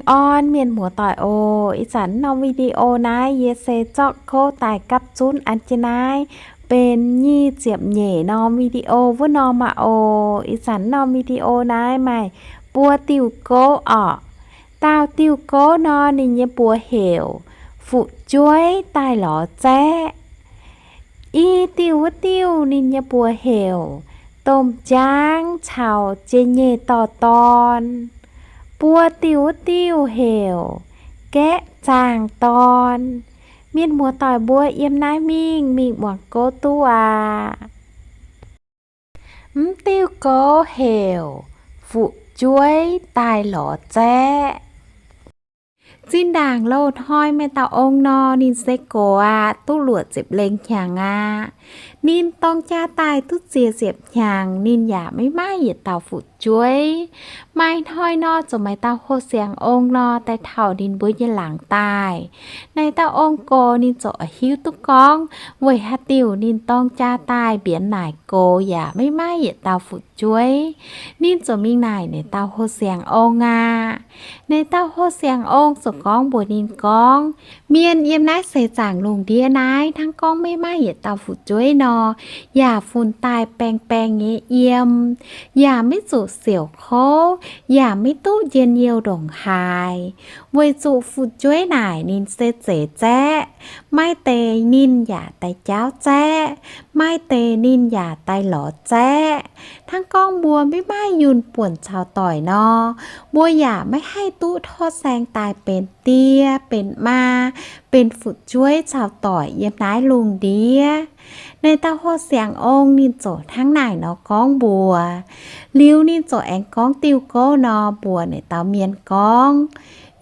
Orn mienh muoz-doic oc. Ih zanc norm video naaiv yie se zorqv kouv daaih gapv zunv an jienv naaiv benx nyic ziepc nyeic norm video wuov norm aqv oc. Ih zanc norm video naaiv maaih buo diuh gouv orqc. Dauh diuh gouv nor ninh nyei mbuox heuc Fu'jueiv Daaih Lorz Zaeqv. I diuh wuov diuh ninh nyei mbuox heuc Domh Jaang Caux Jiex Nyeic Dorh Dorn. Buo diuh wuov diuh heuc Gaeqv Zaangh Dorn. Mienh muoz-doic mbuo yiem naaiv mingh, mingh muangx gouv duqv aqv. Mv diuh gouv heuc Fu'jueiv Daaih Lorz Zaeqv. Zinh ndaangc loz-hnoi maaih dauh ong nor, ninh se gox aqv, duqv luoqc ziepc lengh hnyangx aqv. Ninh dorng jaa daaih duqv ziex ziepc hnyangx, ninh yaac maiv maaih yietc dauh fu'jueiv. Maaih hnoi nor, ziouc maaih dauh houh siangx ong nor, daaih taux ninh mbuo nyei laangz daaih. Naaiv dauh ong gox ninh ziouc hiuv duqv gorngv weic haaix diuc ninh dorng jaa daaih mbienx naaic gox yaac maiv maaih yietc dauh fu'jueiv. Ninh ziouc mingh naaic naaiv dauh houh siangx ong aqv. Naaiv dauh houh siangx ong ziouc gorngv mbuox ninh gorngv, mienh yiem naaiv seix zaangc lungh ndiev naaiv hnangv gorngv maiv maaih yietc dauh fu'jueiv nor, yaac funx daaih baengh baengh nyei yiem, yaac maiv zuqc siouc kouv, yaac maiv duqv njien-youh ndongc haaix. Weic zuqc fu'jueiv naaic ninh se zeix zaeqv, maaih deix ninh yaac daaih jaauv zaeqv, maaih deix ninh yaac daaih lorz zaeqv. Hnangv gorngv mbuo maiv maaih yunh buonc caux doic nor, mbuo yaac maiv haih duqv tov saeng daaih benx die, benx maa, benx fu'jueiv caux doic yiem naaiv lungh ndiev. Naaiv dauh houh siangx ong ninh ziouc hnangv naaic nor gorngv mbuox. Liuz ninh ziouc aengx gorngv diuh gouv nor mbuox naaiv dauh mienh gorngv,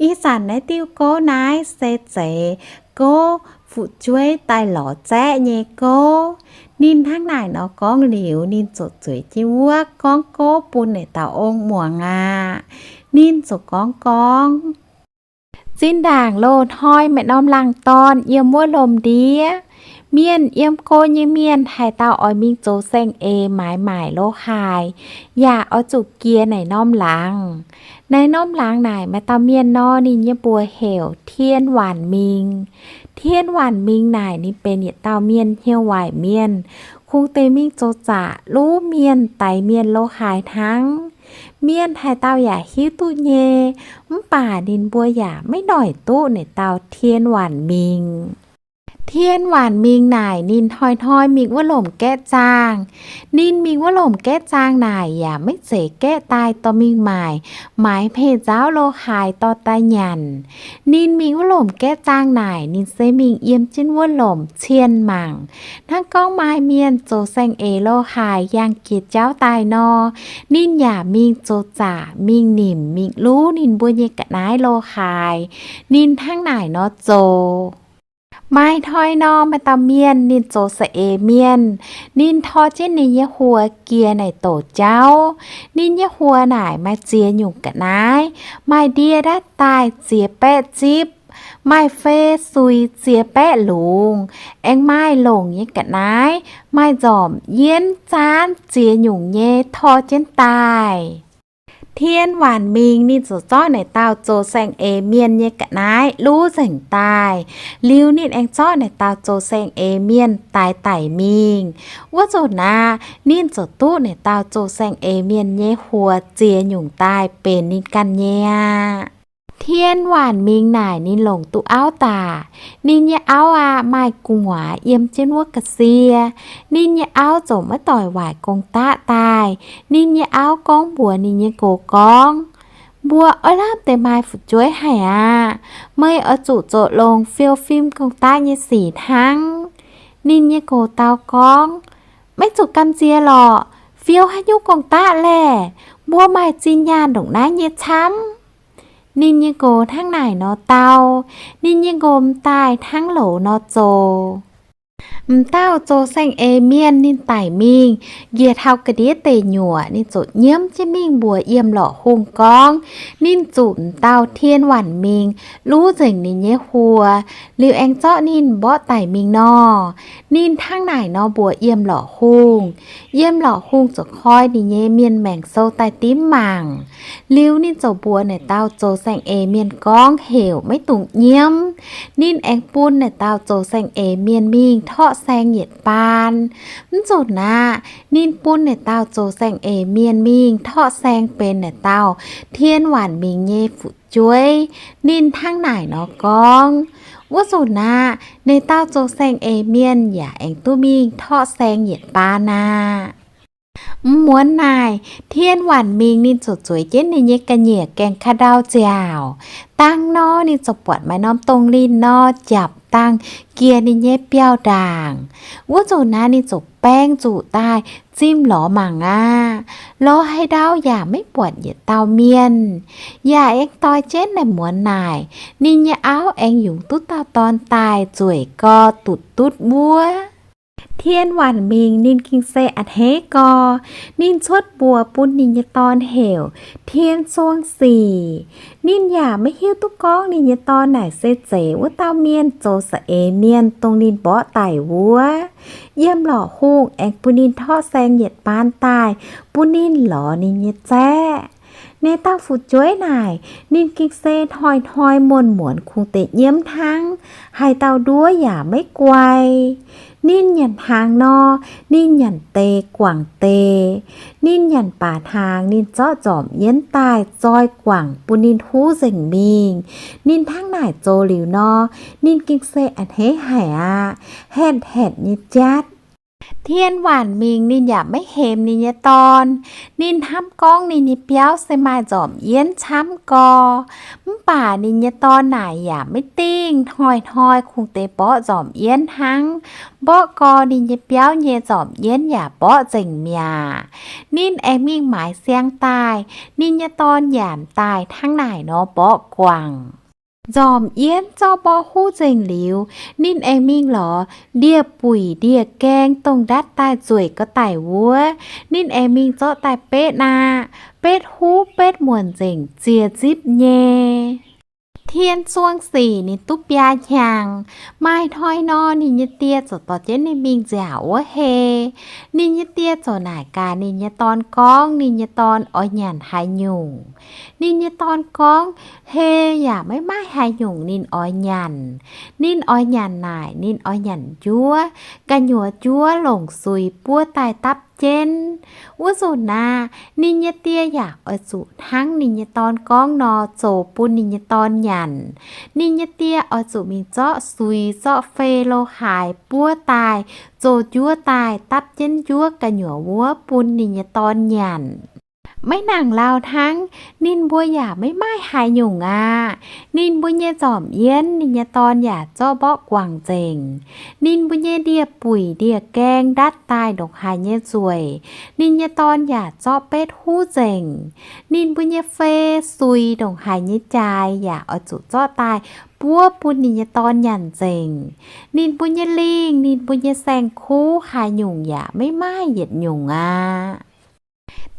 ih zanc naaiv diuh gouv naaiv se zeix gouv fu'jueiv daaih lorz zaeqv nyei gouv. Ninh hnangv naaic nor gorngv liuz, ninh ziouc zueiz jienv wuov gorngv gouv bun naaiv dauh ong muangx aqv. Ninh ziouc gorngv gorngv, zinh ndaangc loz-hnoi maaih norm laangz dorn yiem wuov lomh ndiev. Mienh yiem go nyei mienh haaix dauh oix mingh zoux saeng-eix maaiz maaic lo haaix, yaac oix zuqc jiex naaic norm laangz. Naaiv norm laangz naaic maaih dauh mienh nor, ninh nyei mbuox heuc Tien Waanc Mingh. Tien Waanc Mingh naaic ninh benx yietc dauh mienh hnyouv waaic mienh, kungx deix mingh zoux zaqc luv mienh, daix mienh lo haaix hnangv. Mienh haaix dauh yaac hiuv duqv nyei, mv baac ninh mbuo yaac maiv noic duqv naaic dauh Tien Waanc Mingh. Tien Waanc Mingh naaic ninh hnoi-hnoi mingh wuov lomc gaeqv zaangh. Ninh mingh wuov lomc gaeqv zaangh naaic yaac maiv zeiz gaeqv daaih dorh mingh maaic, maaiz hmei nzaauv lo haaix dorh daaih nyanc. Ninh mingh wuov lomc gaeqv zaangh naaic ninh se mingh yiem jienv wuov lomc cien mangc. Hnangv gorngv maaih mienh zoux saeng-eix lo haaix yangh jiex jauv daaih nor, ninh yaac mingh zoux zaqc, mingh nimc, mingh luv ninh mbuo nyei ga'naaiv lo haaix. Ninh hnangv naaic nor zoux. Maaih hnoi nor, maaih dauh mienh ninh zoux saeng-eix mienh. Ninh tor jienv ninh nyei huox jiex naaic doqc jauv. Ninh nyei huox naaic maaih ziex nyungc ga'naaiv, maaih ndie ndaatv daaih ziex baeqv zipv, maaih fei suix ziex baeqv lungz, aengx maaih longc nyei ga'naaiv, maaih nzormc yienv zaanv ziex nyungc nyei tor jienv daaih. Tien Waanc Mingh ninh ziouc zorqv naaic dauh zoux saeng-eix mienh nyei ga'naaiv luv nzengc daaih. Liuz ninh aengx zorqv naaic dauh zoux saeng-eix mienh daix daic mingh. Wuov zanc naaic ninh ziouc duqv naaic dauh zoux saeng-eix mienh nyei huox ziex nyungc daaih benx ninh ganh nyei aqv. Tien Waanc Mingh naaic ninh longc duqv auv daaih. Ninh nyei auv aqv, maaih gu'nguaaz yiem jienv wuov ga'sie. Ninh nyei auv ziouc maiv doic waaic gong-daqv daaih. Ninh nyei auv gorngv mbuox ninh nyei nqox gorngv, mbuo oix lamh deix maaih fu'jueiv haic aqv. Meih oix zuqc zoux longx fiou fim gong-daqv nyei sic hnangv. Ninh nyei nqox dau gorngv, maiv zuqc gamh nziex lorqc. Fiou haaix nyungc gong-daqv laeh? Mbuo maaih zinh nyaanh ndongc naaiv nyei camv. Ninh nyei nqox hnangv naaic nor dau. Ninh nyei nqox m'daaih hnangv loz nor zoux. M'dauh zoux saeng-eix mienh ninh daic mingh, njiec taux ga'ndiev deic nyuoqc, ninh ziouc nyiemv jienv mingh mbuox Yiem Lorqc Hungh gorngv ninh zuqc m'dauh tien waanc mingh luv nzengc ninh nyei huox, liuz aengx zorqv ninh mborqv daic mingh nor. Ninh hnangv naaic nor mbuox Yiem Lorqc Hungh. Yiem Lorqc Hungh ziouc koi ninh nyei mienh maengc sou daaih dimv mangc. Liuz ninh ziouc mbuox naaic dauh zoux saeng-eix mienh gorngv heuc maiv dungx nyiemv. Ninh aengx bun naaic dauh zoux saeng-eix mienh mingh torqv saeng yietc baan. Mv zuqc naaic, ninh bun naaic dauh zoux saeng-eix mienh mingh torqv saeng benx naaic dauh tien waanc mingh nyei fu'jueiv. Ninh hnangv naaic nor gorngv. Wuov nzunc naaic, naaic dauh zoux saeng-eix mienh yaac aengx duqv mingh torqv saeng yietc baan aqv. Mv muonz naaic, tien waanc mingh ninh ziouc zueiz jienv ninh nyei ga'nyiec gaengh ka'ndau nziaauc. Dangh nor ninh ziouc buatc maaih norm dongh linh nor japc dangh jiex ninh nyei biauv-ndaangc. Wuov nzunc naaic ninh ziouc baeng nzuqc daaih zimv lorz mangc aqv. Lorz haaix ndau yaac maiv buatc yietc dauh mienh. Yaac aengx doix jienv naaic muonz naaic, ninh nyei auv aengx yungz duqv dauh dorn daaih nzueic gau dutv dutv wuov. Tien waanc mingh ninh ging se a'hneiv gau. Ninh cuotv mbuox bun ninh nyei dorn heuc Tien Suong Sic. Ninh yaac maiv hiuv duqv gorngv ninh nyei dorn naaic se zeiz wuov dauh mienh zoux saeng-eix mienh dongh ninh mborqv daic wuov. Yiem Lorqc Hungh aengx bun ninh torqv saeng yietc baan daaih, bun ninh lorz ninh nyei zaeqv. Naaic dauh fu'jueiv naaic, ninh ging se hnoi-hnoi muonz-muonz kungx deix nyiemv hnangv, haaix dauh nduov yaac maiv guai. Ninh nyanc hnaangx nor, ninh nyanc deix guangc deix. Ninh nyanc baac hnaangx, ninh zorqv nzormc yienv daaih zoi guangc bun ninh huv nzengc mingh. Ninh hnangv naaic zoux liuz nor, ninh ging se a'hneiv haic aqv, haetv-haetv nyei jatv. Tien waanc mingh ninh yaac maiv hemx ninh nyei dorn. Ninh hnamv gorngv ninh nyei biauv se maaih nzormc yienv camv gau. Mv baac ninh nyei dorn naaic yaac maiv dingh, hnoi-hnoi kungx deix mborqv nzormc yienv hnangv. Mborqv gau ninh nyei biauv nyei nzormc yienv yaac mborqv nzengc mi'aqv. Ninh aengx mingh maaiz siang daaih, ninh nyei dorn nyanc daaih hnangv naaic nor mborqv guangc. Nzormc yienv zorqv mborqv huv nzengc liuz, ninh aengx mingh lorz ndie-buic ndie-gaeng dongh ndatv daaih nzueic ga'daic wuov. Ninh aengx mingh zorqv daaih betv aqv. Betv huv betv muonc nzengc ziex nzipv nyei. Tien Suong Sic ninh duqv biaa hnyangx. Maaih hnoi nor, ninh nyei die ziouc dorh jienv ninh mingh nziaauc wuov hei. Ninh nyei die ziouc naaic gaax ninh nyei dorn gorngv ninh nyei dorn oix nyanc haaix nyungc. Ninh nyei dorn gorngv, hei yaac maiv maaih haaix nyungc ninh oix nyanc. Ninh oix nyanc naaic ninh oix nyanc njuov, gu'nyuoz njuov longc suix buov daaih dapv jienv. Wuov nzunc naaic, ninh nyei die yaac oix zuqc hnangv ninh nyei dorn gorngv nor zoux bun ninh nyei dorn nyanc. Ninh nyei die oix zuqc mingh zorqv suix zorqv fei lo haaix buov daaih, zoux njuov daaih dapv jienv njuov gu'nyuoz wuov bun ninh nyei dorn nyanc. Maiv nangc lauh hnangv, ninh mbuo yaac maiv maaih haaix nyungc aqv. Ninh mbuo nyei nzormc yienv ninh nyei dorn yaac zorqv mborqv guangc nzengc. Ninh mbuo nyei ndie-buic ndie-gaeng ndatv daaih ndongc haaix nyei nzueic, ninh nyei dorn yaac zorqv betv huv nzengc. Ninh mbuo nyei fei, suix, ndongc haaix nyei jaaix yaac oix zuqc zorqv daaih buov bun ninh nyei dorn nyanc nzengc. Ninh mbuo nyei lingh, ninh mbuo nyei saeng-kuv haaix nyungc yaac maiv maaih yietc nyungc aqv.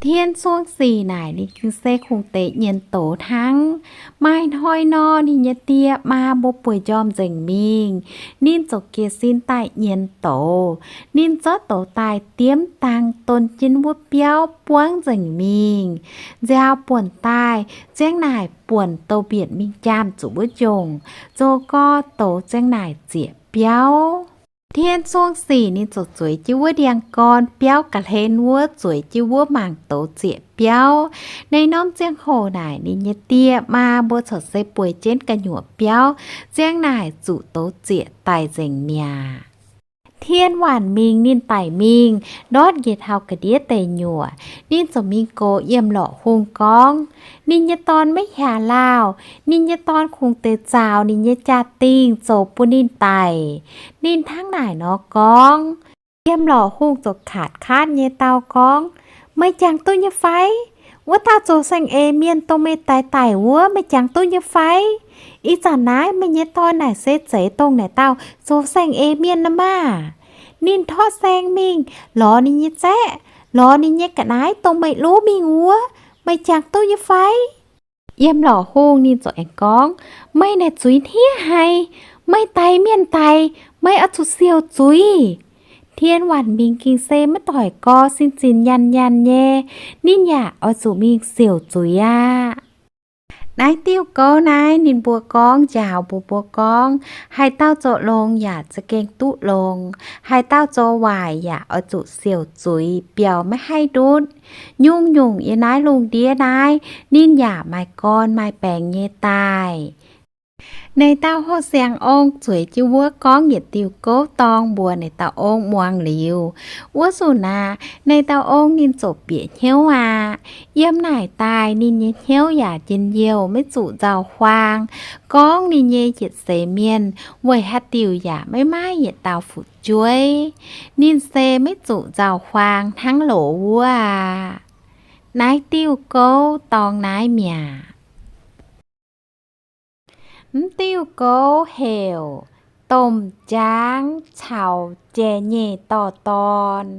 Tien Suong Sic naaic ninh ging se kungx deix nyienx doz hnangv. Maaih hnoi nor, ninh nyei die maa mbuo bueix njormh nzengc mingh. Ninh ziouc jiez sin daaih nyienx doz. Ninh zorqv douz daaih diemv dangh don jienv wuov biauv buangv nzengc mingh. Nziaaux buonc daaih, ziang naaic buonc douz-mbietc mingh jaam zuqc wuov njongc, zoux gau douz ziang naaic zieqc biauv. Tien Suong Sic ninh ziouc zueiz jienv wuov ndiangx-gorn biauv ga'hlen wuov, zueiz jienv wuov mangc douz zieqc biauv. Naaiv norm ziangh hoc naaic ninh nyei die maa mbuo corc se bueix jienv gu'nyuoz biauv, ziang naaic zuqc douz zieqc daic nzengc mi'aqv. Tien waanc mingh ninh daic mingh, ndortv njiec taux ga'ndiev deic nyuoqc, ninh ziouc mingh gox Yiem Lorqc Hungh gorngv, ninh nyei dorn maiv hiaangx lauh. Ninh nyei dorn kungx deix zaux ninh nyei jaa-dingh zoux bun ninh daic. Ninh hnangv naaic nor gorngv. Yiem Lorqc Hungh ziouc katc kaatv nyei dau gorngv, meih jangx duqv nyei fai? Wuov dauh zoux saeng-eix mienh dongh meih daix daic wuov, meih jangx duqv nyei fai? Ih zanc naaiv meih nyei dorn naaic se zeix dongh naaic dauh zoux saeng-eix mienh nor maah! Ninh torqv saeng mingh lorz ninh nyei zaeqv, lorz ninh nyei ga'naaiv dongh meih luv mingh wuov. Meih jangx duqv nyei fai? Yiem lorqc hungh ninh ziouc aengx gorngv, meih naaic zuiz hniev haic. Meih daix mienh daic, meih oix zuqc siouc zuiz. Tien Waanc Mingh Ging-Sou maiv doic gorx, sin-zinh nyaanh nyaanh nyei, ninh yaac oix zuqc mingh siouc zuiz aqv. Naaiv diuh gouv naaiv ninh mbuo gorngv njaaux mbuo, mbuo gorngv, haaix dauh zoux longx yaac za'gengh duqv longx, haaix dauh zoux waaic yaac oix zuqc siouc zuiz, biaux maiv haih ndutv. Nyungc-nyungc yiem naaiv lungh ndiev naaiv, ninh yaac maaih gorn maaih baengc nyei daaih. Naaic dauh hoh siangx ong zueiz jienv wuov gorngv yietc diuh gouv dorngx mbuox naaic dauh ong muangx liuz, wuov nzunc naaic, naaic dauh ong ninh ziouc bieqc hnyouv aqv. Yiem naaic daaih ninh nyei hnyouv yaac njien-youh, maiv zuqc nzauh huaang, gorngv ninh nyei yietc seix mienh weic haaix diuc yaac maiv maaih yietc dauh fu'jueiv. Ninh se maiv zuqc nzauh huaang hnangv loz wuov aqv. Naaiv diuh gouv dorngx naaiv mi'aqv. Mv diuh gouv heuc Domh Jaangv Caux Jai-Nyeic Dorh Dorn.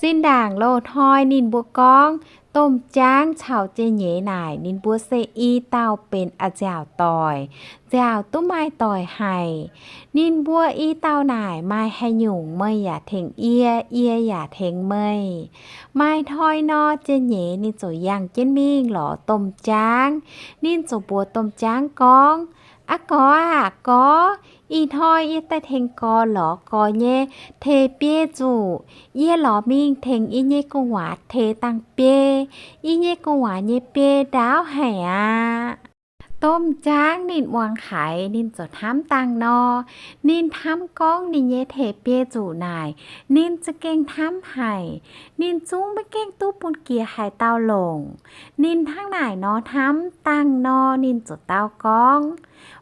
Zinh ndaangc loz-hnoi ninh mbuo gorngv Domh Jaangv caux Jai-Nyeic naaic ninh mbuo se i dauh benx a'nziaauc doic, nziaauc duqv maaih doic haic. Ninh mbuo i dauh naaic maaih haaix nyungc meih yaac tengx yie, yie yaac tengx meih. Maaih hnoi nor, Jai-Nyeic ninh ziouc yangh jienv mingh lorz Domh Jaangv. Ninh ziouc mbuox Domh Jaangv gorngv, Aa gorx aah, gorx, ih hnoi yie daaih tengx gorx lorz gorx nyei teix biei nzuqc. Yie lorz mingh tengx yie nyei gu'nguaaz teix dangh biei. Yie nyei gu'nguaaz nyei biei ndaauv haic aqv. Domh Jaangv ninh muangx haiz ninh ziouc hnamv dangh nor. Ninh hnamv gorngv ninh nyei teix biei nzuqc naaic, ninh za'gengh hnamv haic. Ninh zungv maiv gaengh duqv bun jiex haaix dauh longc. Ninh hnangv naaic nor hnamv dangh nor, ninh ziouc dau gorngv,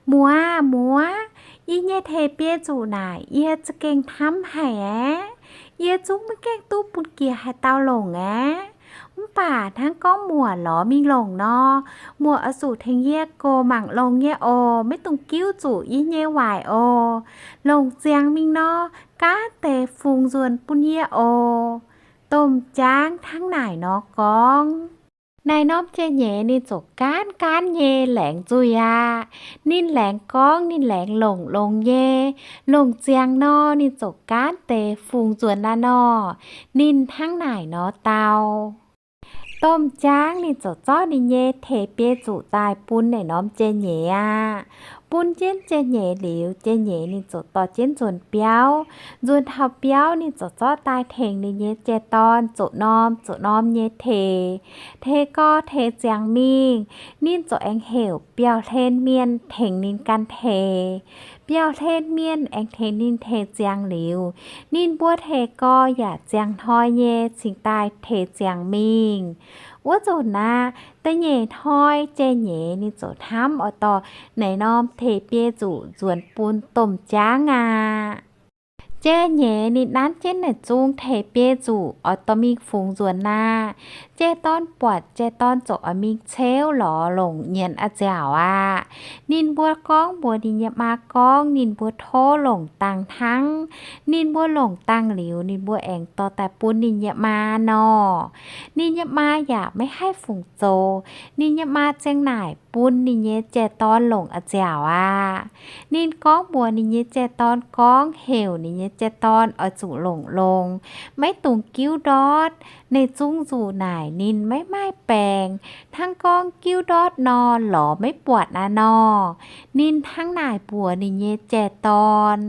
Muoz, muoz, yie nyei teix biei nzuqc naaic yie za'gengh hnamv haic aeqv. Yie zungv maiv gaengh duqv bun jiex haaix dauh longc aeqv. Mv baac hnangv gorngv muoc lorz mingh longc nor, muoc oix zuqc tengx yie goux mangc longx nyei oc. Maiv dungx giuv zuqc yie nyei waaic oc. Longc ziangx mingh nor, gaanv deix fungx nzuonx bun yie oc. Domh Jaangv hnangv naaic nor gorngv. Naaic norm Jai-Nyeic ninh ziouc gaanv gaanv nyei laengz nzuih aqv. Ninh laengz gorngv, ninh laengz longc longx nyei. Longc ziangx nor, ninh ziouc gaanv deix fungx nzuonx aqv nor. Ninh hnangv naaic nor dau. Domh Jaangv ninh ziouc zorqv ninh nyei teix biei nzuqc daaih bun naaic norm Jai-Nyeic aqv. Bun jienv Jai-Nyeic liuz, Jai-Nyeic ninh ziouc dorh jienv nzuonx biauv. Nzuonx taux biauv ninh ziouc zorqv daaih tengx ninh nyei jai-dorn zoqc norm zoqc norm nyei teix. Teix gorx teix ziangx mingh, ninh ziouc aengx heuc biauv-hlen mienh tengx ninh gan teix. Biauv-hlen mienh aengx tengx ninh teix ziangx liuz, ninh mbuo teix gorx yaac ziangh hnoi nyei cingx daaih teix ziangx mingh. Wuov nzunc aqv, da'nyeic hnoi Jai-Nyeic ninh ziouc hnamv oix dorh naaic norm teix biei nzuqc nzuonx bun Domh Jaangv aqv. Jai-Nyeic ninh nanv jienv naaic zung teix biei nzuqc oix dorh mingh fungx nzuonx aqv. Jai-dorn buatc, jai-dorn ziouc oix mingh ceuv lorz longc nyienx a'nziaauc aqv. Ninh mbuo gorngv mbuox ninh nyei maa gorngv ninh mbuo tov longc dangh hnangv. Ninh mbuo longc dangh liuz, ninh mbuo aengx dorh daaih bun ninh nyei maa nor. Ninh nyei maa yaac maiv haih fungc zoux. Ninh nyei maa ziang naaic bun ninh nyei jai-dorn longc a'nziaauc aqv. Ninh gorngv mbuox ninh nyei jai-dorn gorngv heuc ninh nyei jai-dorn oix zuqc longc longx, maiv dungx giuv ndortv. Naaic zung nzuqc naaic ninh maiv maaih baengc, hnangv gorngv giuv ndortv nor lorz maiv buatc aqv nor. Ninh hnangv naaic mbuox ninh nyei jai-dorn.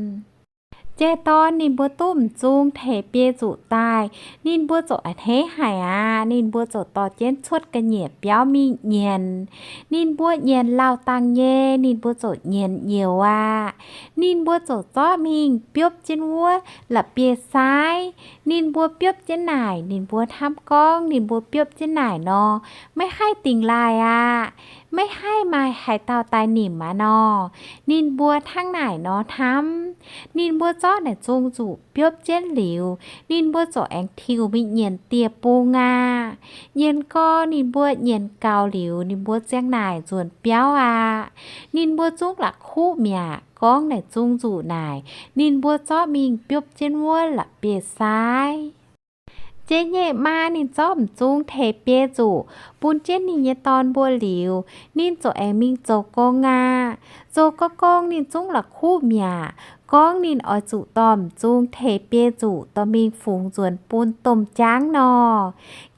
Jai-dorn ninh mbuo duqv m'zung teix biei nzuqc daaih, ninh mbuo ziouc a'hneiv haic aqv. Ninh mbuo ziouc dorh jienv cuotv ga'nyiec biauv mingh nyienz. Ninh mbuo nyienz lauh dangh nyei, ninh mbuo ziouc nyienz njoux aqv. Ninh mbuo ziouc zorqv mingh biopv jienv wuov la'bieiv-saaiv. Ninh mbuo biopv jienv naaic, ninh mbuo hnamv gorngv ninh mbuo biopv jienv naaic nor, maiv haih dingx laaih aqv. maiv haih maaih haaix dauh daaih nimc aqv nor. Ninh mbuo hnangv naaic nor hnamv. Ninh mbuo zorqv naaic zung nzuqc biopv jienv liuz, ninh mbuo ziouc aengx tiux mingh nyienc dieh bung aqv. Nyienc gau, ninh mbuo nyienc gaux liuz, ninh mbuo ziang naaic nzuonx biauv aqv. Ninh mbuo zungv la'kuqv mi'aqv, gorngv naaic zung nzuqc naaic ninh mbuo zorqv mingh biopv jienv wuov la'bieiv-saaiv. Jiex nyeic maa ninh zorqv m'zung teix biei nzuqc bun jienv ninh nyei dorn mbuo liuz, ninh ziouc aengx mingh zoux gong aqv. Zoux gong gong ninh zungv la'kuqv mi'aqv, gorngv ninh oix zuqc dorh m'zung teix biei nzuqc dorh mingh fungx nzuonx bun domh jaangv nor.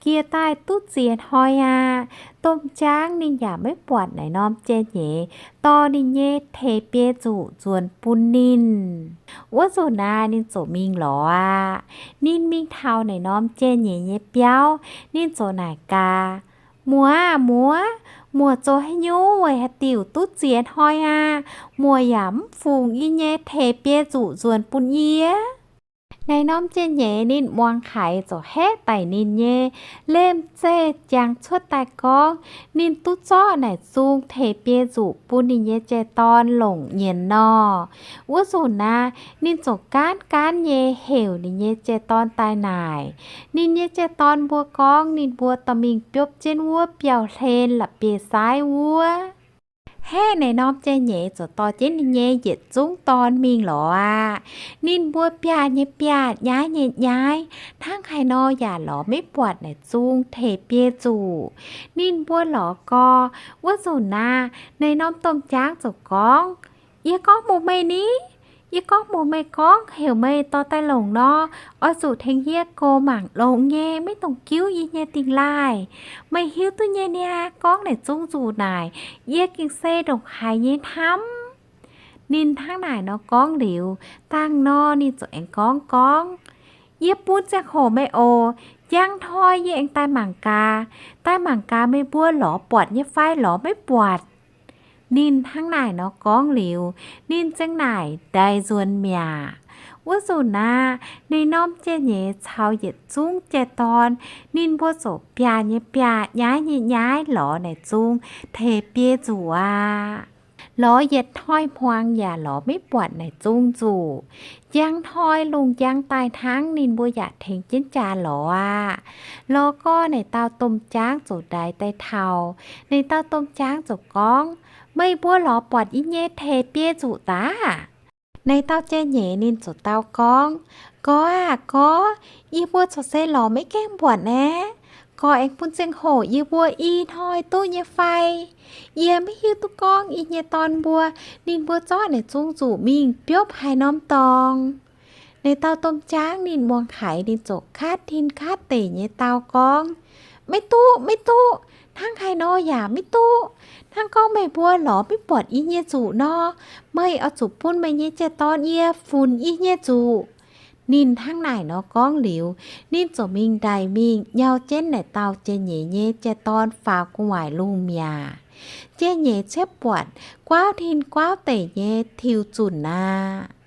Jiex daaih duqv ziex hnoi aqv. Domh jaangv ninh yaac maiv buatc naaic norm jai-nyeiz dorh ninh nyei teix biei nzuqc nzuonx bun ninh. Wuov nzunc naaic ninh ziouc mingh lorz aqv. Ninh mingh taux naaic norm jai-nyeiz nyei biauv, ninh ziouc naaic gaax, Muoc aah, muoc, muoc zoux haaix nyungc weic haaix diuc duqv ziex hnoi aqv, muoc yaac mv fungx yie nyei teix biei nzuqc nzuonx bun yie? Naaic norm jai-nyeiz ninh muangx haiz ziouc haeqv daic ninh nyei lemh zeih jangx cuotv daaih gorngv, ninh duqv zorqv naaic zung teix biei nzuqc bun ninh nyei jai-dorn longc nyienx nor. Wuov nzunc naaic ninh ziouc gaanv gaanv nyei heuc ninh nyei jai-dorn daaih naaic. Ninh nyei jai-dorn mbuo gorngv ninh mbuo dorh mingh biopv jienv wuov biauv-hlen la'bieiv-saaiv wuov. Haeqv naaic norm jai-nyeiz ziouc dorh jienv ninh nyei yietc zungv dorn mingh lorz aqv. Ninh mbuo biaav nyei biaav, nyaiv nyei nyaiv, hnangv haaix nor yaac lorz maiv buatc naaic zung teix biei nzuqc. Ninh mbuo lorz gau, wuov nzunc naaic, naaic norm domh jaangv ziouc gorngv, Yie gorngv mbuox meih ni, yie gorngv mbuox meih gorngv heuc meih dorh daaih longc nor, oix zuqc tengx yie goux mangc longx nyei, maiv dungx jiuv yie nyei dingh laaih. Meih hiuv duqv nyei niaa, gorngv naaic zung nzuqc naaic, yie gengh se ndongc haaix nyei hnamv. Ninh hnangv naaic nor gorngv liuz, dangh nor ninh ziouc aengx gorngv gorngv, Yie bun ziangh hoc meih oc. Njang hnoi yie aengx daaih mangc gaax. Daaih mangc gaax meih mbuo lorz buatc nyei fai lorz maiv buatc. Ninh hnangv naaic nor gorngv liuz, ninh ziang naaic ndaix nzuonx mi'aqv. Wuov nzunc naaic, ninh norm jai-nyeiz caux yietc zungv jai-dorn, ninh mbuo ziouc biaav nyei biaav, nyaiv nyei nyaiv lorz naaic zung teix biei nzuqc aqv. Lorz yietc hnoi hmuangx yaac lorz maiv buatc naaic zung nzuqc. Njang hnoi lungh njang daaih hnangv ninh mbuo yaac tengx jienv jaax lorz aqv. Lorz gau naaic dauh domh jaangv ziouc ndaix daaih taux. Naaic dauh domh jaangv ziouc gorngv, Meih mbuo lorz buatc yie nyei teix biei nzuqc daaih? Naaic dauh jai-nyeiz ninh ziouc dau gorngv, Gorx aah, gorx, yie mbuo corc se lorz maiv gaengh buatc aeqv. Gorx aengx bun ziangh hoc yie mbuo i hnoi duqv nyei fai? Yie maiv hiuv duqv gorngv yie nyei dorn mbuo, ninh mbuo zorqv naaic zung nzuqc mingh biopv haaix norm dorngx. Naaic dauh domh jaangv ninh muangx haiz ninh ziouc katv tin katv deic nyei dau gorngv, Maiv duqv, maiv duqv. Hnangv haaix nor yaac maiv duqv. Hnangv gorngv meih mbuo lorz maiv buatc yie nyei nzuqc nor, meih oix zuqc bun meih nyei jai-dorn yie funx yie nyei nzuqc. Ninh hnangv naaic nor gorngv liuz, ninh ziouc mingh ndaix mingh nyau jienv naaic dauh jai-nyeiz nyei jai-dorn faaux gu'nguaaic lungh mi'aqv. Jai-nyeiz ciepv buatc guauv tin guauv deic nyei tiux zunc aqv.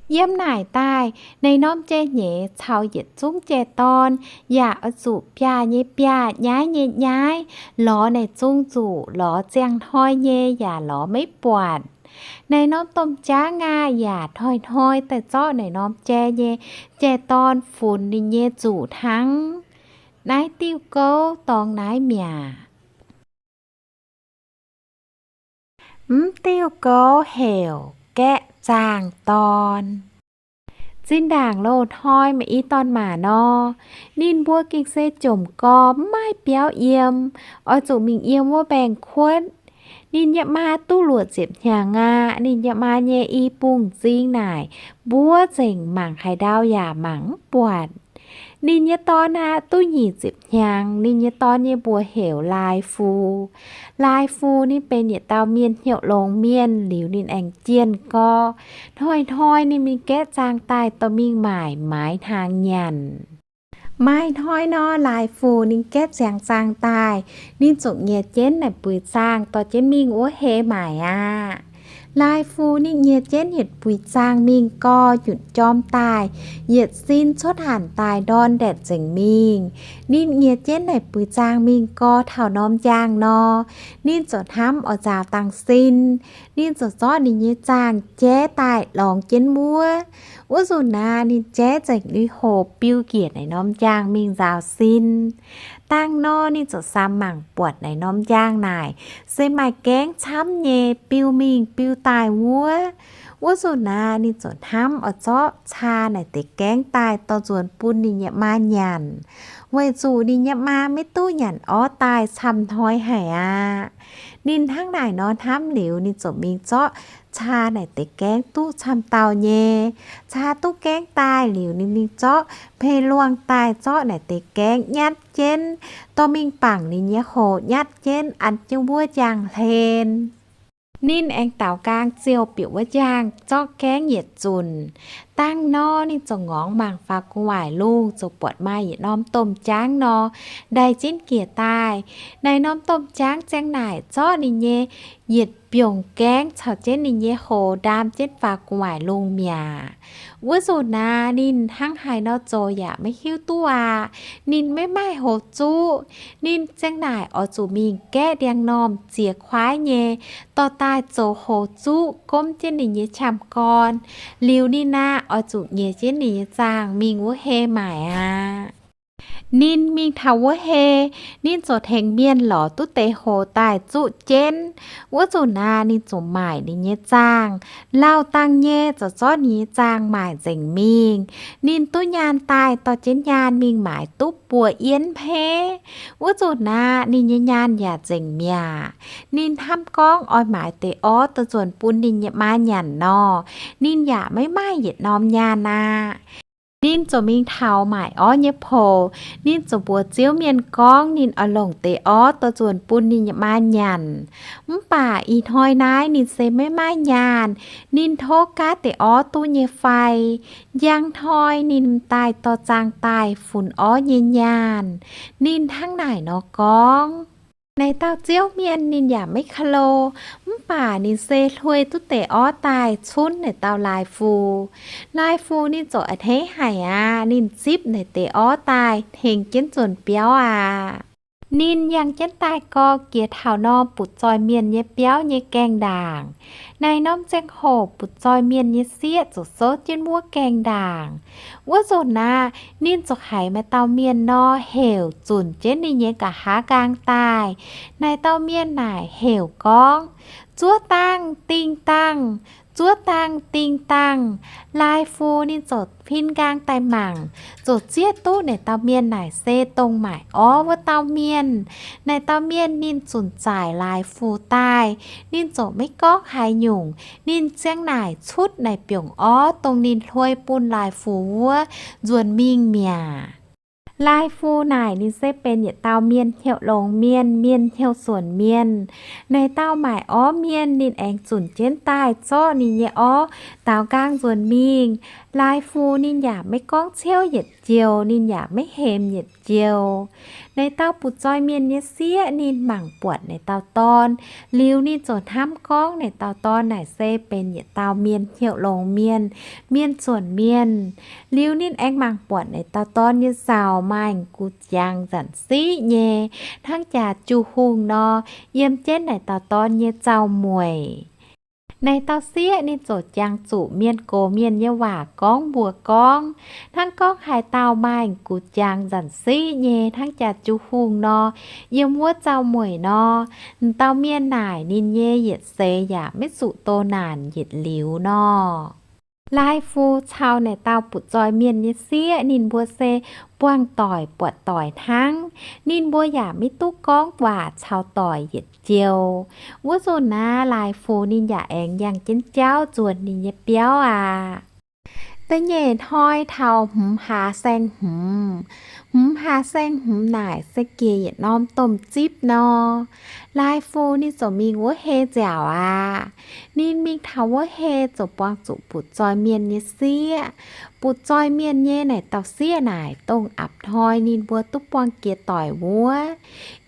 Yiem naaic daaih, naaic norm jai-nyeiz caux yietc zungv jai-dorn yaac oix zuqc biaav nyei biaav, nyaiv nyei nyaiv, lorz naaic zung nzuqc, lorz ziangh hnoi nyei yaac lorz maiv buatc. Naaic norm domh jaangv aah, yaac hnoi-hnoi daaih zorqv naaic norm jai nyei jai-dorn funx ninh nyei nzuqc hnangv. Naaiv diuh gouv dorngx naaiv mi'aqv. Mv diuh gouv heuc Gaeqv Zaangh Dorn. Zinh ndaangc loz-hnoi maaih i dorn-maac nor, ninh mbuo gengh se jomc gorx, mv maaih biauv yiem, oix zuqc mingh yiem wuov mbaengx-kuotv. Ninh nyei maa duqv luoqc ziepc hnyangx aqv. Ninh nyei maa nyei i bung m'zing naaic, mbuov nzengc, mangc haaix ndau yaac mangc mv buatc. Ninh nyei dorn aqv, duqv nyic ziepc hnyangx. Ninh nyei dorn nyei mbuox heuc Laaix Fux. Laaix Fux ninh benx yietc dauh mienh hnyouv longx mienh liuz, ninh aengx jienh gorx. Hnoi-hnoi ninh mingh gaeqv zaangh daaih dorh mingh maaic maaiz hnaangx nyanc. Maaih hnoi nor, Laaix Fux ninh gaeqv ziangx zaangh daaih, ninh ziouc nyiec jienv naaic buix zaangh dorh jienv mingh wuov hei maaic aqv. Lai-fu ninh nyiex jienv yietc buix zaangh mingh gau, junc jorm daaih, yietc sin cuotv hanc daaih ndorn ndaetc nzengc mingh. Ninh nyiex jienv naaic buix zaangh mingh gau taux norm njang nor, ninh ziouc hnamv oix nzaaux dangh sin. Ninh ziouc zorqv ninh nyei zaangh jaiv daaih lorngx jienv wuov. Wuov nzunc naaic ninh jaiv nzengc lui-hoc biu njiec naaic norm njang mingh nzaaux sin. Dangh nor ninh ziouc samx mangc buatc naaic norm njang naaic se maaih gaengv camv nyei, biu mingh biu daaih wuov. Wuov nzunc naaic ninh ziouc hnamv oix zorqv caa naaic deix gaengv daaih dorh nzuonx bun ninh nyei maa nyanc, weic zuqc ninh nyei maa maiv duqv nyanc orv daaih camv hnoi haic aqv. Ninh hnangv naaic nor hnamv liuz, ninh ziouc mingh zorqv caa naaic deix gaengv duqv camv dauh nyei. Caa duqv gaengv daaih liuz, ninh mingh zorqv mpei luangh daaih zorqv naaic deix gaengv nyatv jienv, dorh mingh bangc ninh nyei hoc nyatv jienv an jienv wuov njang hlen. Ninh aengx daaux nqaang ziouh bieqc wuov njang zorqv gaengv yietc zunc. Dangh nor ninh ziouc ngorngx mangc faaux gu'nguaaic lungh, ziouc buatc maaih yietc norm domh jaangv nor ndaix jienv njiec daaih. Naaic norm domh jaangv ziang naaic zorqv ninh nyei yietc mbiungc gaengv caux jienv ninh nyei hoc ndaam jienv faaux gu'nguaaic lungh mi'aqv. Wuov nzunc naaic ninh hnangv haaix nor zoux yaac maiv hiuv duqv aqv. Ninh maiv maaih hoc zuqv. Ninh ziang naaic oix zuqc mingh gaeqv ndiangx-normh ziex kuaaiv nyei, dorh daaih zoux hoc zuqv gomv jienv ninh nyei qamv-gorn. Liuz ninh aqv, oix zuqc nyiex jienv ninh nyei zaangh mingh wuov hei maaic aqv. Ninh mingh taux wuov hei, ninh ziouc tengx mienh lorz duqv deix hoc daaih zuqv jienv. Wuov nzunc naaic ninh ziouc maaic ninh nyei zaangh. Lauh dangh nyei ziouc zorqv ninh nyei zaangh maaic nzengc mingh. Ninh duqv nyaanh daaih dorh jienv nyaanh mingh maaiz duqv buo yienv hmeiv. Wuov nzunc naaic ninh nyei nyaanh yaac nzengc mi'aqv. Ninh hnamv gorngv oix maaiz deix orv dorh nzuonx bun ninh nyei maa nyanc nor, ninh yaac maiv maaih yietc norm nyaanh aqv. Ninh ziouc mingh taux maaic orv nyei poux. Ninh ziouc mbuox Ziouv Mienh gorngv ninh oix longc deix orv dorh nzuonx bun ninh nyei maa nyanc. Mv baac ih hnoi naaiv ninh se maiv maaih nyaanh. Ninh tov gaav deix orv duqv nyei fai? Njang hnoi ninh m'daaih dorh zaangh daaih funx orv nyei nyaanh. Ninh hnangv naaic nor gorngv. Naaic dauh Ziouv Mienh ninh yaac maiv ka'lo, mv baac ninh se hlueih duqv deix orv daaih cunv naaic dauh Lai-fu. Lai-fu ninh ziouc a'hneiv haic aqv. Ninh zipv naaic deix orv daaih hnengx jienv nzuonx biauv aqv. Ninh yangh jienv daaih gau, jiex taux norm butv-zoih mienh nyei biauv nyei gaengh ndaangc. Naaic norm ziangh hoc butv-zoih mienh nyei sieqv ziouc souv jienv wuov gaengh ndaangc. Wuov nzunc aqv, ninh ziouc haiz maaih dauh mienh nor heuc zunc jienv ninh nyei nqa'haav nqaang daaih. Naaic dauh mienh naaic heuc gorngv, Zuov dangh, dingh dangh! Zuov dangh, dingh dangh! Lai-fu ninh ziouc fin nqaang daaih mangc, ziouc zieqv duqv naaic dauh mienh naaic se dongh maaic orv wuov dauh mienh. Naaic dauh mienh ninh zunc zaaic Lai-fu daaih. Ninh ziouc maiv gorngv haaix nyungc. Ninh ziang naaic cutv naaic biongc orv dongh ninh hlueih bun Lai-fu wuov nzuonx mingh mi'aqv. Lai-fu naaic ninh se benx yietc dauh mienh hnyouv longx mienh, mienh hnyouv suonc mienh. Naaic dauh maaic orv mienh ninh aengx zunc jienv daaih zorqv ninh nyei orv daaux nqaang nzuonx mingh. Lai-fu ninh yaac maiv gorngv ciouv yietc joux, ninh yaac maiv hemx yietc joux. Naaic dauh butv-zoih mienh nyei sieqv ninh mangc buatc naaic dauh dorn, liuz ninh ziouc hnamv gorngv naaic dauh dorn naaic se benx yietc dauh mienh hnyouv longx mienh, mienh suonc mienh. Liuz ninh aengx mangc buatc naaic dauh dorn nyei zaux maaih gu jangx nzanc siqv nyei, hnangv jaax jung-hungh nor, yiem jienv naaic dauh dorn nyei zaux mueic. Naaic dauh sieqv ninh ziouc jangx zuqc mienh gox mienh nyei waac gorngv mbuox gorngv, hnangv gorngv haaix dauh maaih gu jangx nzanc siqv nyei hnangv jaax jung-hungh nor, yiem wuov zaux mueic nor, dauh mienh naaic ninh nyei yietc seix yaac maiv zuqc doh naanc yietc liuz nor. Lai-fu caux naaic dauh butv-zoih mienh nyei sieqv ninh mbuo se buangh doic buatc doic hnangv. Ninh mbuo yaac maiv duqv gorngv waac caux doic yietc joux. Wuov nzunc naaiv Lai-fu ninh yaac aengx yangh jienv jauv nzuonx ninh nyei biauv aqv. Da'nyeic hnoi taux hmz hlaax saeng-hmz, Hmz hlaax saeng-hmz naaic se jiex yietc norm domh zipv nor, Lai Fu ninh ziouc mingh wuov hei nziaauc aqv. Ninh mingh taux wuov hei ziouc buangh zuqc butv-zoih mienh nyei sieqv. Butv-zoih mienh nyei naaic dauh sieqv naaic dongh a'hnoi ninh mbuo duqv buangh jiex doic wuov.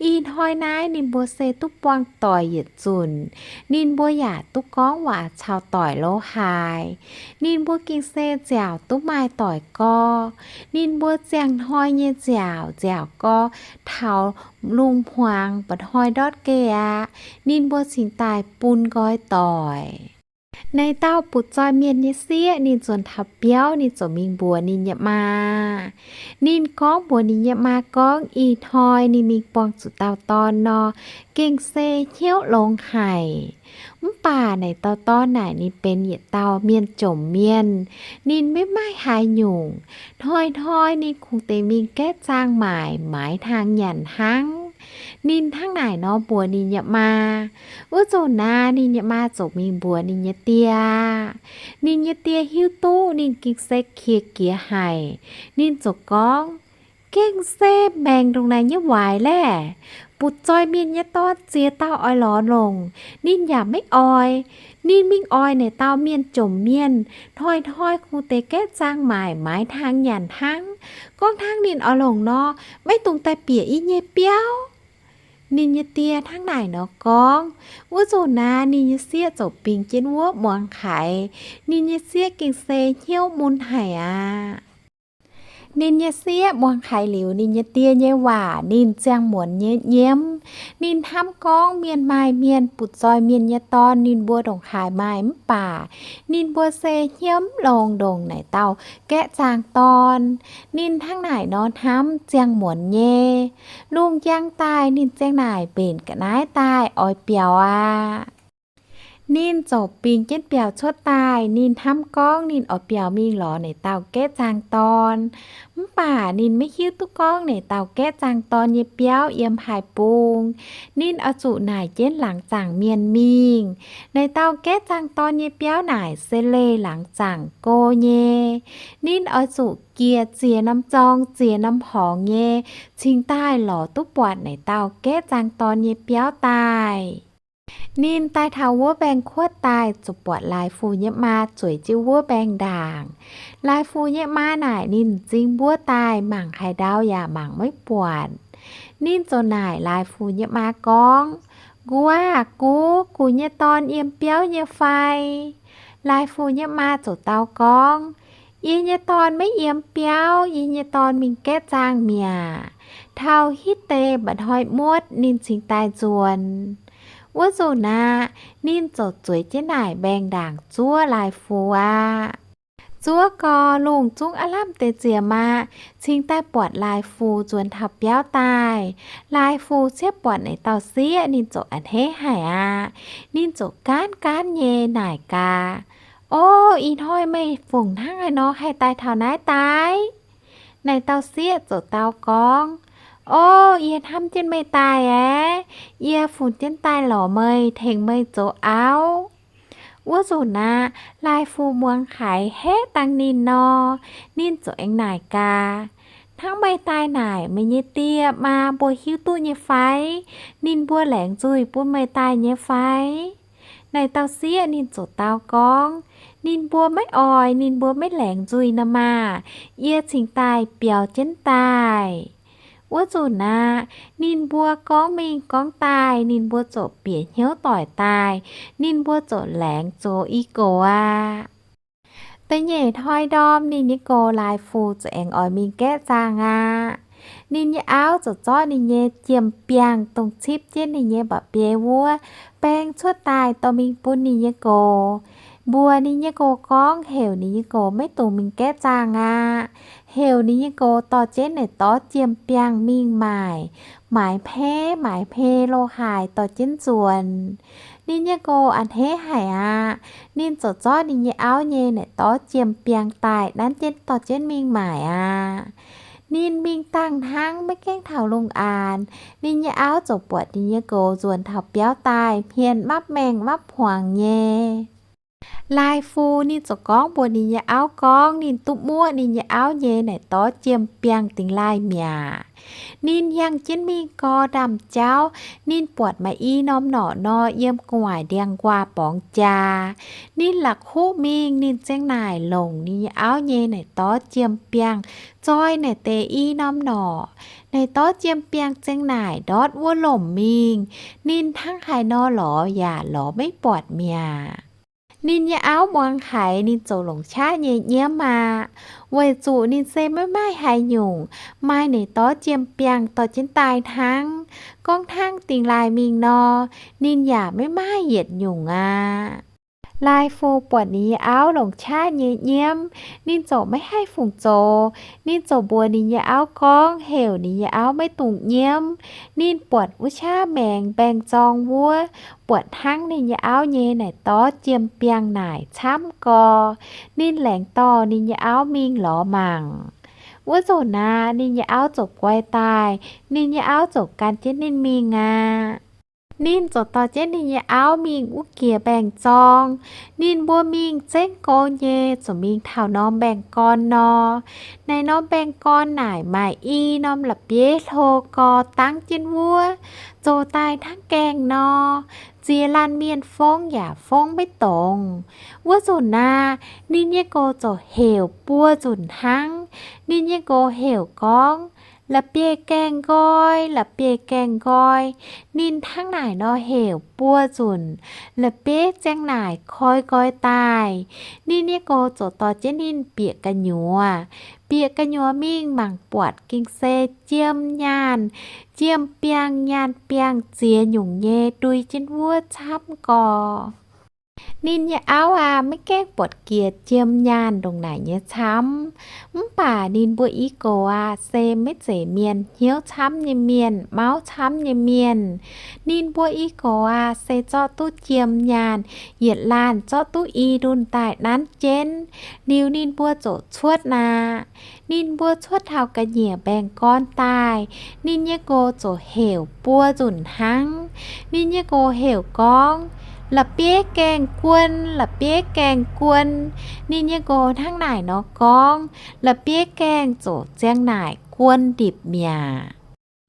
Ih hnoi naaiv ninh mbuo se duqv buangh doic yietc zunc. Ninh mbuo yaac duqv gorngv waac caux doic lo haaix. Ninh mbuo gengh se nziaauc duqv maaih doic gorx. Ninh mbuo ziangh hnoi nyei nziaauc, nziaauc gorx taux lungh hmuangx mba'hnoi ndortv geh aqv, ninh mbuo cingx daaih bun nqoi doic. Naaiv dauh butv-zoih mienh nyei sieqv ninh nzuonx taux biauv, ninh ziouc mingh mbuox ninh nyei maa. Ninh gorngv mbuox ninh nyei maa gorngv, ih hnoi ninh mingh buangh zuqc dauh dorn nor, gengh se hnyouv longx haic. Mv baac naaic dauh dorn naaic ninh benx yietc dauh mienh jomc mienh, ninh maiv maaih haaix nyungc. Hnoi-hnoi ninh kungx deix mingh gaeqv zaangh maaic, maaiz hnaangx nyanc hnangv. Ninh hnangv naaic nor mbuox ninh nyei maa. Wuov nzunc naaiv ninh nyei maa ziouc mingh mbuox ninh nyei die. Ninh nyei die hiuv duqv ninh gengh se qiex jiez haic. Ninh ziouc gorngv, gengh se maengc ndongc naaic nyei waaic laeh. Butv-zoih mienh nyei dorn ziex dauh oix lorz longc, ninh yaac maiv oix. Ninh mingh oix naaic dauh mienh jomc mienh, hnoi-hnoi kungx deix gaeqv zaangh maaic, maaiz hnaangx nyanc hnangv. Gorngv hnangv ninh oix longc nor, maiv dungx daaih bieqc yie nyei biauv. Ninh nyei die hnangv naaic nor gorngv. Wuov nzunc naaiv ninh nyei sieqv ziouc bingx jienv wuov muangx haiz. Ninh nyei sieqv gengh se hnyouv mun haic aqv. Ninh nyei sieqv muangx haiz liuz ninh nyei die nyei waac, ninh ziangh muonz nyei nyiemv. Ninh hnamv gorngv mienh maaih mienh butv-zoih mienh nyei dorn ninh mbuo ndongc haaix maaih mv baac ninh mbuo se hnyouv mv longx ndongc naaic dauh gaeqv zaangh dorn. Ninh hnangv naaic nor hnamv ziangh muonz nyei. Lungh njang daaih ninh ziang naaic mbenc ga'naaiv daaih oix biaux aqv. Ninh ziouc bingx jienv biaux cuotv daaih. Ninh hnamv gorngv ninh oix biaux mingh lorz naaic dauh gaeqv zaangh dorn. Mv baac ninh maiv hiuv duqv gorngv naaic dauh gaeqv zaangh dorn nyei biauv yiem haaix bung. Ninh oix zuqc naaic jienv laangz zaangc mienh mingh. Naaic dauh gaeqv zaangh dorn nyei biauv naaic se leih laangz zaangc go nyei. Ninh oix zuqc jiex ziex norm zorng ziex norm horngz nyei cingx daaih lorz duqv buatc naaic dauh gaeqv zaangh dorn nyei biauv daaih. Ninh daaih taux wuov mbaengx-kuotv daaih ziouc buatc Lai Fu nyei maa zueiz jienv wuov mbaengx-ndaangc. Lai Fu nyei maa naaic ninh m'zing mbuov daaih mangc haaix ndau yaac mangc maiv buatc. Ninh ziouc naaic Lai Fu nyei maa gorngv, Gux aah, gux, gux nyei dorn yiem biauv nyei fai? Lai Fu nyei maa ziouc dau gorngv, Yie nyei dorn maiv yiem biauv, yie nyei dorn mingh gaeqv zaangh mi'aqv. Taux hitv deix mba'hnoi muotv ninh cingx daaih nzuonx. Wuov nzunc aqv, ninh ziouc zueiz jienv naaic mbaengx-ndaangc zuov Lai Fu aqv. Zuov gau, lungh zungv aav lamh deix ziec maa cingx daaih buatc Lai Fu nzuonx taux biauv daaih. Lai Fu ciev buatc naaic dauh sieqv ninh ziouc a'hneiv haic aqv. Ninh ziouc gaanv gaanv nyei naaic gaax, O, ih hnoi meih fungc hnangv haaix nor haih daaih taux naaiv daaih? Naaic dauh sieqv ziouc dau gorngv, O, yie hnamv jienv meih daaih aeqv. Yie funx jienv daaih lorz meih, tengx meih zoux auv. Wuov nzunc aqv, Lai Fu muangx haiz haeqv dangh ninh nor, ninh ziouc aengx naaic gaax, Hnangv meih daaih naaic, meih nyei die maa mbuo hiuv duqv nyei fai? Ninh mbuo laengz nzuih bun meih daaih nyei fai? Naaic dauh sieqv ninh ziouc dau gorngv, Ninh mbuo maiv oix, ninh mbuo maiv laengz nzuih nor maah! Yie cingx daaih biaux jienv daaih. Wuov nzunc aqv, ninh mbuo gorngv mingh gorngv daaih, ninh mbuo ziouc bieqc hnyouv doic daaih, ninh mbuo ziouc laengz zoux i gox aqv. Da'nyeic hnoi ndorm ninh nyei gox Lai Fu ziouc aengx oix mingh gaeqv zaangh aqv. Ninh nyei auv ziouc zorqv ninh nyei jiem-biangh dongh cipv jienv ninh nyei mba'biei wuov baeng cuotv daaih dorh mingh bun ninh nyei gox, mbuox ninh nyei gox gorngv heuc ninh nyei gox maiv dungx mingh gaeqv zaangh aqv. Heuc ninh nyei gox dorh jienv naaic dorv jiem-biangh mingh maaic, maaiz hmei, maaiz hmei lo haaix dorh jienv nzuonx. Ninh nyei gox a'hneiv haic aqv. Ninh ziouc zorqv ninh nyei auv nyei naaic dorv jiem-biangh daaih nanv jienv dorh jienv mingh maaic aqv. Ninh mingh dangh hnangv maiv gaengh taux lungh aanx, ninh nyei auv ziouc buatc ninh nyei gox nzuonx taux biauv daaih hmien mapv maengh mapv hmuangx nyei. Lai-fu ninh ziouc gorngv mbuox ninh nyei auv gorngv ninh duqv muoqv ninh nyei auv nyei naaic dorv jiem-biangh dingx laaih mi'aqv. Ninh hiangx jienv mingh gau ndaamv jauv, ninh buatc maaih i norm norqc nor yiem gu'nguaaic ndiangx-nquaah borngz jaax. Ninh la'kuqv mingh, ninh ziang naaic longc ninh nyei auv nyei naaic dorv jiem-biangh zoi naaic deix i norm norqc. Naaic dorv jiem-biangh ziang naaic ndortv wuov lomc mingh, ninh hnangv haaix nor lorz yaac lorz maiv buatc mi'aqv. Ninh nyei auv muangx haiz ninh ziouc longc qaqv nyei nyiemv aqv, weic zuqc ninh se maiv maaih haaix nyungc, maaih naaic dorv jiem-biangh dorh jienv daaih hnangv. Gorngv hnangv dingx laaih mingh nor, ninh yaac maiv maaih yietc nyungc aqv. Lai-fu buatc ninh nyei auv longc qaqv nyei nyiemv, ninh ziouc maiv haih fungc zoux. Ninh ziouc mbuox ninh nyei auv gorngv heuc ninh nyei auv maiv dungx nyiemv. Ninh buatc wuov qaqv maengx mbaengx-zorng wuov, buatc hnangv ninh nyei auv nyei naaic dorv jiem-biangh naaic camv gau. Ninh laengz dorh ninh nyei auv mingh lorz mangc. Wuov nzunc naaic ninh nyei auv ziouc guai daaih, ninh nyei auv ziouc gan jienv ninh mingh aqv. Ninh ziouc dorh jienv ninh nyei auv mingh wuov jiex mbaengx-zorng. Ninh mbuo mingh zengv go nyei ziouc mingh taux norm mbaengx-gorn nor. Naaic norm mbaengx-gorn naaic maaih i norm la'bieiv hlo gau dangv jienv wuov, zoux daaih hnangv gaengh nor, ziex laanh mienh fong yaac fong maiv dongz. Wuov nzunc naaic ninh nyei nqox ziouc heuc buo nzunc hnangv. Ninh nyei nqox heuc gorngv, La'bieiv-gaengh nqoi, la'bieiv-gaengh nqoi. Ninh hnangv naaic nor heuc buo nzunc, la'bieiv ziang naaic koi nqoi daaih. Ninh nyei nqox ziouc dorh jienv ninh bieqc gu'nyuoz. Bieqc gu'nyuoz mingh mangc buatc gengh se jiem nyaanh, jiem-biangh nyaanh biangh ziex nyungc nyei ndui jienv wuov camv gau. Ninh nyei auv aqv, maiv gaengh buatc jiex jiem nyaanh ndongc naaic nyei camv. Mv baac ninh mbuo i gox aqv, se maiv zeiz mienh, hnyouv camv nyei mienh, mauv camv nyei mienh. Ninh mbuo i gox aqv, se zorqv duqv jiem nyaanh, yietc laanh zorqv duqv i ndunh daaih nanv jienv. Liuz ninh mbuo ziouc cuotv aqv. Ninh mbuo cuotv taux ga'nyiec mbaengx-gorn daaih, ninh nyei nqox ziouc heuc buo nzunc hnangv. Ninh nyei nqox heuc gorngv, La'bieiv-gaengh guon, la'bieiv-gaengh guon. Ninh nyei nqox hnangv naaic nor gorngv, la'bieiv-gaengh ziouc ziang naaic guon ndipc mi'aqv.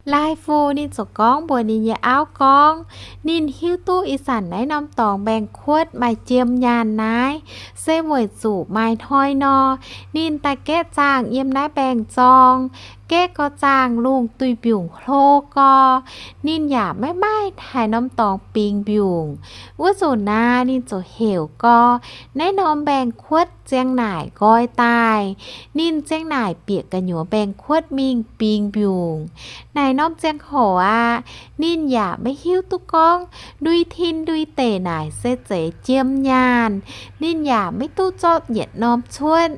Lai-fu ninh ziouc gorngv mbuox ninh nyei auv gorngv, ninh hiuv duqv ih zanc naaiv norm dorngx mbaengx-kuotv maaih jiem nyaanh naaiv, se weic zuqc maaih hnoi nor, ninh daaih gaeqv zaangh yiem naaiv mbaengx-zorng, gaeqv gau zaangh lungh duih mbiungc hlo gau, ninh yaac maiv maaih haaix norm dorngx bingx mbiungc. Wuov nzunc naaic ninh ziouc heuc gau, naaiv norm mbaengx-kuotv ziang naaic nqoi daaih. Ninh ziang naaic bieqc gu'nyuoz mbaengx-kuotv mingh bingx mbiungc. Naaic norm ziangh hoc aqv, ninh yaac maiv hiuv duqv gorngv ndui tin ndui deic naaic se zeiz jiem nyaanh. Ninh yaac maiv duqv zorqv yietc norm cuotv.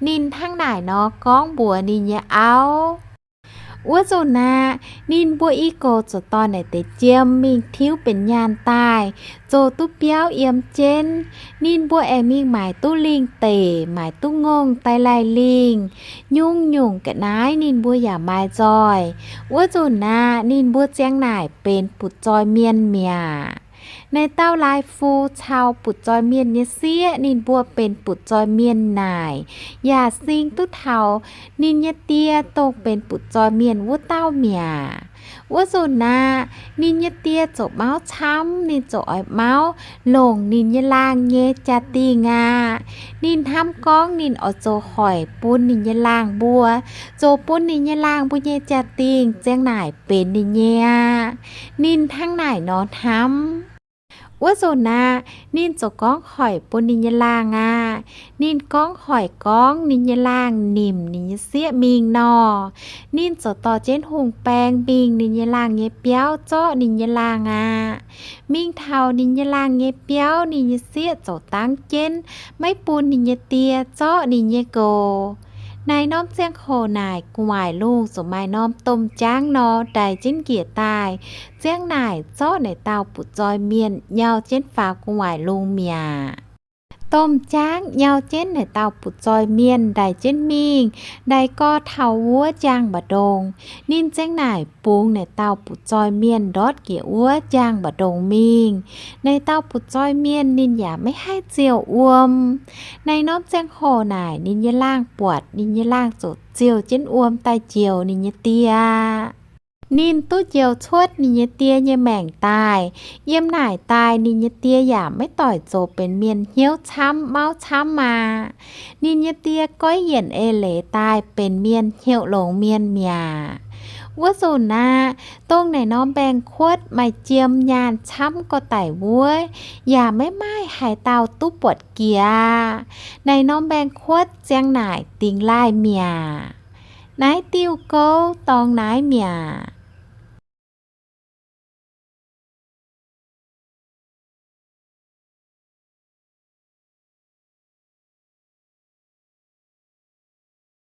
Ninh hnangv naaic nor gorngv mbuox ninh nyei auv. Wuov nzunc naaic, ninh mbuo i gox ziouc dorh naaic deix jiem mingh tiuv benx nyaanh daaih, zoux duqv biauv yiem jienv. Ninh mbuo aengx mingh maaiz duqv lingh deic, maaiz duqv ngongh daaih laih lingh. Nyungc-nyungc ga'naaiv ninh mbuo yaac maaiz nzoih. Wuov nzunc naaic, ninh mbuo ziang naaic benx butv-zoih mienh mi'aqv. Naaiv dauh Lai-fu cau butv-zoih mienh nyei sieqv, ninh mbuo benx butv-zoih mienh naaic, yaac sing duqv taux ninh nyei die dongh benx butv-zoih mienh wuov dauh mi'aqv. Wuov nzunc naaic, ninh nyei die ziouc mauv camv, ninh ziouc oix mauv longc ninh nyei laangh nyei jaa-dingh aqv. Ninh hnamv gorngv ninh oix zoux hoic bun ninh nyei laangh mbuo, zoux bun ninh nyei laangh mbuo nyei jaa-dingh ziang naaic benx ninh nyei aqv. Ninh hnangv naaic nor hnamv. Wuov nzunc naaic, ninh ziouc gorngv hoic bun ninh nyei laangh aqv. Ninh gorngv hoic gorngv ninh nyei laangh nimc ninh nyei sieqv mingh nor. Ninh ziouc dorh jienv hungh baeng mingh ninh nyei laangh nyei biauv zorqv ninh nyei laangh aqv. Mingh taux ninh nyei laangh nyei biauv, ninh nyei sieqv ziouc dangv jienv maiv bun ninh nyei die zorqv ninh nyei nqox. Naaiv norm ziangh hoc naaic gu'nguaaic lungh ziouc maaih norm domh jaangv nor ndaix jienv njiec daaih, ziang naaic zorqv naaic dauh butv-zoih mienh nyau jienv faaux gu'nguaaic lungh mi'aqv. Domh jaangv nyau jienv naaic dauh butv-zoih mienh ndaix jienv mingh, ndaix gorx taux wuov njang mba'ndongx. Ninh ziang naaic bungx naaic dauh butv-zoih mienh ndortv njiec wuov njang mba'ndongx mingh. Naaic dauh butv-zoih mienh ninh yaac maiv haih ziouc wuom. Naaiv norm ziangh hoc naaic ninh nyei laangh buatc ninh nyei laangh ziouc ziouc jienv wuom daaih njoux ninh nyei die. Ninh duqv njoux cuotv ninh nyei die nyei maengc daaih. Yiem naaic daaih ninh nyei die yaac maiv doic zoux benx mienh hnyouv camv mauv camv aqv. Ninh nyei die goiv yienc eix leiz daaih benx mienh hnyouv longx mienh mi'aqv. Wuov nzunc aqv, dongh naaic norm mbaengx-kuotv maaih jiem nyaanh camv gorx-daic wuov, yaac maiv maaih haaix dauh duqv buatc jiex aqv. Naaic norm mbaengx-kuotv ziang naaic dingx laaih mi'aqv. Naaiv diuh gouv dorngx naaiv mi'aqv.